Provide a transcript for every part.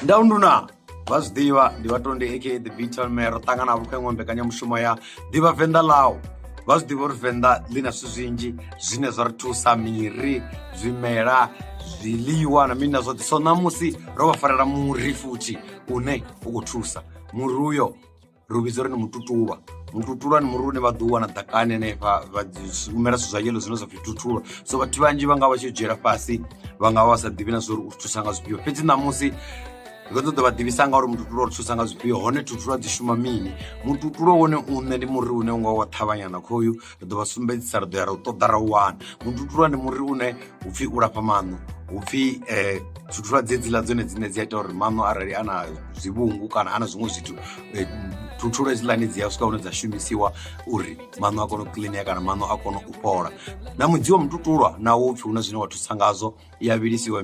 Ndaunduna vha zwi ḓivha ndi vhatondi aka the beatle man. Ro ṱangana vho kha iṅwe mbekanyamushumo ya ḓivha venḓa ḽau. Vha zwi ḓivha uri venḓa ḽi na zwithu zwinzhi zwine zwa ri thusa, miri, zwimela, zwiḽiwa na mini na zwoṱhe. So ṋamusi ro vha farela muri futhi une u khou thusa. Muri uyo ri u vhidza uri ndi mututulwa. Mututulwa ndi muri une vha ḓo u wana ḓakani hanefha, vha umela zwithu zwa yellow zwine zwa pfhi tutulwa. So vhathu vhanzhi vha nga vha tshi dzhiela fhasi, vha nga vha vha sa ḓivhi na zwa uri u thusa nga zwifhio, fhedzi ṋamusi ri khou ṱoḓa vha ḓivhisa nga uri mututulwa uri thusa nga zwifhio, hone thutulwa dzi shuma mini. Mututulwa wone uṋe ndi muri une unga wa ṱhavhanyana khoyu, ri ḓo vha sumbedzisa, ri ḓo ya ra u ṱoḓa ra u wana. Mututulwa ndi muri une upfhi u lafha maṋo, hupfhi thuthulwa dzedziḽa dzone dzine dzi a ita uri maṋo arali a na zwivhungu kana a na zwiṅwe zwithu, thuthulwa hedziḽani dzi a swika hune dza shumisiwa uri maṋo a kone u kilinea kana maṋo a kone u fhola. Na mudzi wa mututulwa nawo upfhi huna zwine wa thusa ngazwo, ya vhilisiwa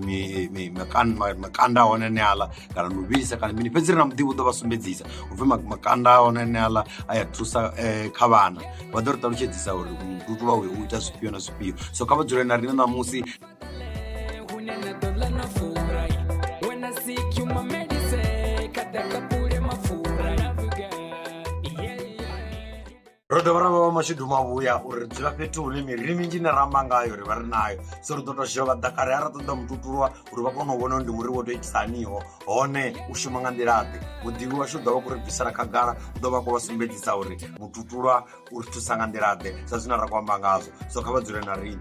makanda a hone aneaḽa kana ndi u vhilisa kana mini, fhedzi ri na muḓivhi u ḓo vha sumbedzisa upfhi makanda a hone aneaḽa a ya thusa kha vhana. Vha ḓo ri ṱalutshedzisa uri mututulwa uyu u ita zwifhio na zwifhio, so kha vha dzule na riṋe ṋamusi. Ro dovha ra vha vha mashudu mavhuya uri ri dzula fhethu hune miri minzhi ine ra amba ngayo ri vha ri nayo, so ri ḓo tou shavha ḓakale ra ṱoḓa mututulwa uri vha kone u vhona uri ndi muri wo tou itisa haniho, hone u shuma nga nḓila ḓe. Muḓivhi washu u ḓo vha khou ri bvisela khagala, u ḓo vha khou vha sumbedzisa uri mututulwa u ri thusa nga nḓila ḓe sa zwine ra khou amba ngazwo, so kha vha dzule na riṋe.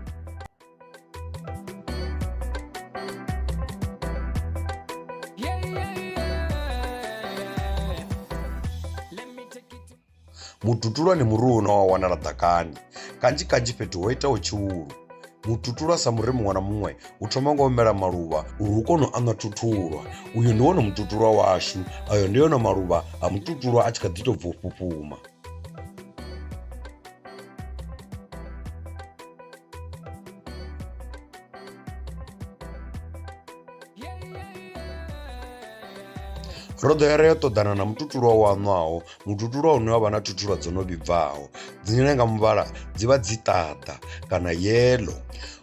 Mututulwa ndi muri une wa wanala ḓakani, kanzhi kanzhi fhethu ho itaho tshiulu. Mututulwa sa muri muṅwe na muṅwe u thoma nga u mela maluvha uri u kone u aṋwa thuthulwa. Uyu ndi wone mututulwa washu, ayo ndi one maluvha a mututulwa a tshi kha ḓi tou bva u fhufhuma. Ro ḓo ya ra yo ṱoḓana na mututulwa wo aṋwaho, mututulwa une wa vha na thuthulwa dzo no vhibvaho, dzine nga muvhala dzi vha dzi ṱaḓa kana yellow.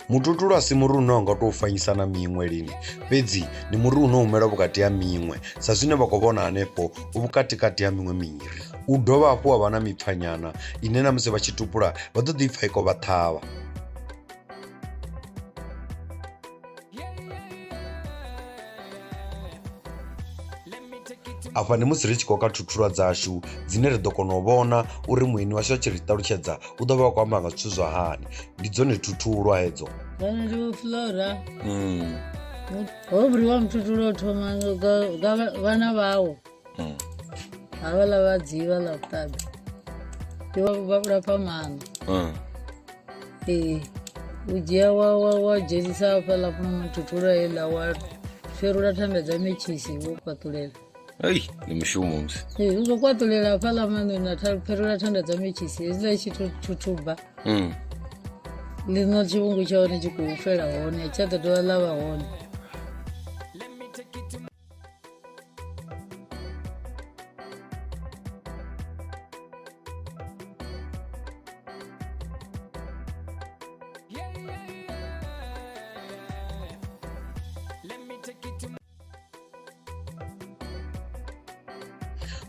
Mututulwa a si muri une wa nga tou fanyisa na miṅwe lini, fhedzi ndi muri une u mela vhukati ha miṅwe sa zwine vha khou vhona hanefho u vhukatikati ha miṅwe miri. U dovha hafhu wa vha na mipfa nyana ine na musi vha tshi tupula vha ḓo ḓi pfa i khou vha ṱhavha. Afha ndi musi ri tshi khou ka thuthulwa dzashu dzine ri ḓo kona u vhona uri mueni washu a tshi ri ṱalutshedza u ḓo vha a khou amba nga zwithu zwa hani. Ndi dzone thuthulwa hedzo. Zwone ndi vho Flora. Ho vhuliwa muthutulo u thoma nga vhana vhawo. Havhaḽa vha dzivha ḽa vhuṱabi. Ndi vha lafha maṋo. Ee, u dzhia wa wa wa dzhenisa hafhaḽa muthutulo heiḽa wa fherula thanda dza metshisi wo kwaṱulela. Ei, ndi mushumo musi. Ee, u khou kwaṱulela hafhaḽa maṋoni na fherula thanda dza metshisi hezwiḽa i tshi thuthuba. Ḽino tshivhungu tsha hone tshi khou fela hone, a tsha ḓo dovha ḽa vha hone.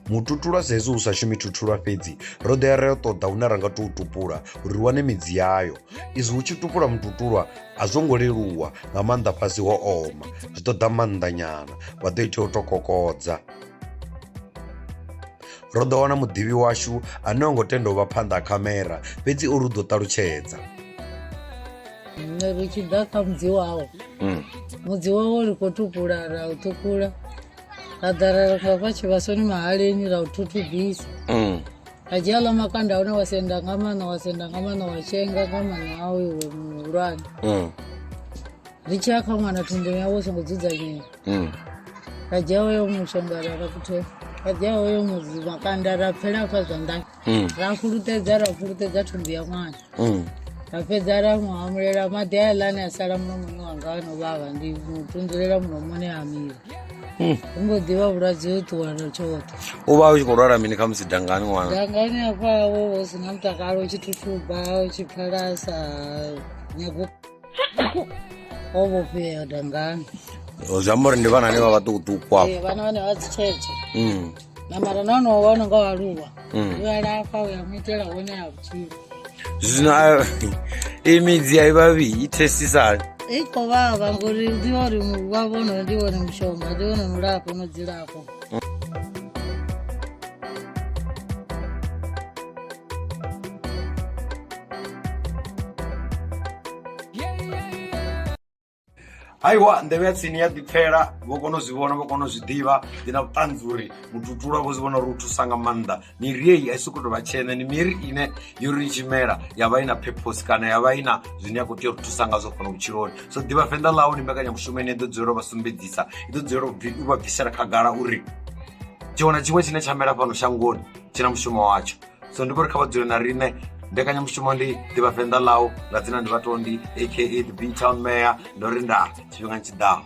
Mututulwa sa hezwi u sa shumi thuthulwa fhedzi, ro ḓo ya ra yo ṱoḓa hune ra nga tou tupula uri ri wane midzi yayo. Izwi hu tshi tupula mututulwa a zwo ngo leluwa nga maanḓa fhasi ho oma, zwi ṱoḓa maanḓa nyana, vha ḓo ita u tou kokodza. Ro ḓo wana muḓivhi washu ane ho ngo tenda u vha phanḓa ha khamera fhedzi o ri u ḓo ṱalutshedza. Nṋe ri tshi ḓa kha mudzi wawo, mudzi wawo ri khou tupula ra u ṱhukhula ra ḓa ra ra fha tshivhasoni mahaleni ra u thuthubisa. Ra dzhia aḽa makanda a hone wa senda nga maṋo wa senda nga maṋo wa shenga nga maṋo au iwe muhulwane. Ri tshi ya kha ṅwana thumbuni yawe u songo dzudzanyea. Ra dzhia hoyo mushonga ra ra kuthe ra dzhia hoyo mudzi makanda ra pfela afha zwanḓani. Ra fhuluṱedza ra fhuluṱedza thumbu ya ṅwana. Ra fhedza ra mu hamulela maḓi aḽa ane a sala mulomoni wanga ano vhavha ndi mu tunzulela mulomoni a mila. Hu mbo ḓi vha vhulwadze ho ṱuwa na tshoṱhe. U vha u tshi khou lwala mini khamusi dangani ṅwana? Dangani hafha wo vha u si na mutakalo u tshi thuthuba u tshi pfala sa nyago o vhofhea dangani. Zwi amba uri ndi vhana hanevha vhaṱukuṱuku avho. Ee, vhana vhane vha dzi tshetshe. Mm. Na mara na honoho wa no nga aluwa. Mm. U ya lafha u ya mu itela wone ya vhutshilo. Zwino iyi midzi a i vhavhi i thesisa hani? I khou vhavha ngori u ḓivha uri wa vhono ndi wone mushonga ndi wone mulafho no dzilafho. Aiwa, nḓevhe ya tsini ya ḓipfela, vho kona u zwi vhona, vho kona u zwi ḓivha. Ndi na vhuṱanzi uri mututula vho zwi vhona uri u thusa nga maanḓa. Miri heyi a i sokou tou vha tshene, ndi miri ine yo ri tshi mela ya vha i na purpose kana ya vha i na zwine ya khou tea u thusa ngazwo fhano vhutshiloni. So Ḓivha Venḓa Ḽau ndi mbekanyamushumo ine i ḓo dzulela u vha sumbedzisa, i ḓo dzulela u vha bvisela khagala uri tshiṅwe na tshiṅwe tshine tsha mela fhano shangoni tshi na mushumo watsho. So ndi khou ri kha vha dzule na riṋe. Mbekanyamushumo ndi Ḓivha Venḓa Ḽau, nga dzina ndi Vhatondi aka the B Town Mayor. Ndo ri ndaa tshifhingani tshiḓaho.